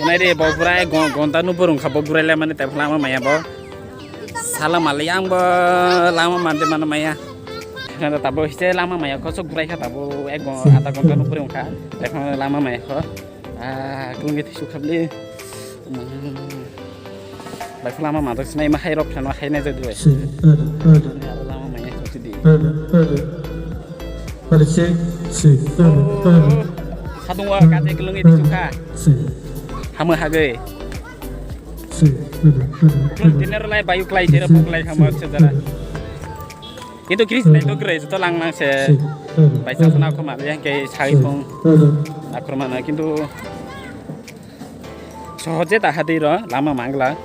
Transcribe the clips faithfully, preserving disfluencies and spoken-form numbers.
Nai re, bo gurai gon-, gonta no burung kha, bo gurai lai mani tei lama maya bo. Sala mali ang bo lama mande mano maya. Khana tabo hise lama maya kho, sok gurai kha tabo ek gon-, adha gonta no burung kha. Tei lama maya kho. Ah, kung geti sukhabli. Bai lama madak sinai ma hai rok thano hai nai jadu bai. Lama maya kho sidi. Pada cek, cek, pada, pada. Sadung wa kate kelungi di suka. Cek. Hama hage. Cek, pada, pada, pada. Dinner lai bayu klai jera bok lai hama sejara. Kintu kris nai to kris to lang lang se. Cek, pada, bai sa sana ko ma yang ke sai phong. Pada. Akromana kintu sohoje ta hadi ro lama mangla.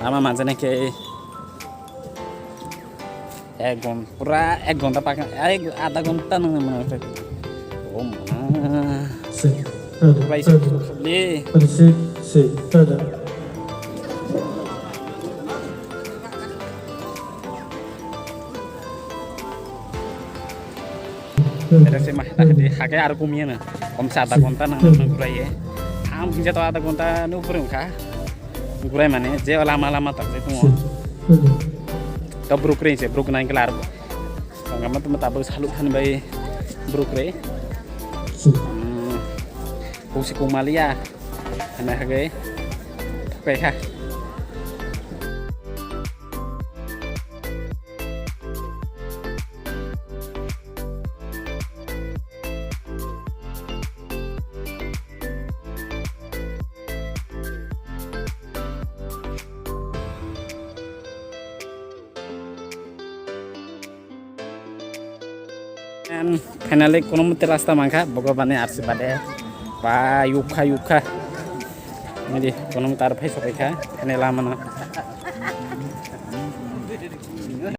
Lama manjana ke ek ghon-, pura ek ghonta pakha, ek adha ghonta nang mano. Oh ma. Pura isa khali. Tere se mah tak di hake ar kumia na. Kom sa adha ghonta nang nang gurai ye. Am hinja to adha ghonta no pura kha. Gurai mane je lama lama tak je tongo. To bruk re se bruk nang klar. Tangama to mata bo salu than bai bruk re. Hmm. Kusi kumalia. Ana hage. Thukai kha. And finally, kono mate rasta mankha, Bhagwan ni arsibade. Ba, yukha, yukha. Nidi, kono mate ar phai sopaikha, finally lamano.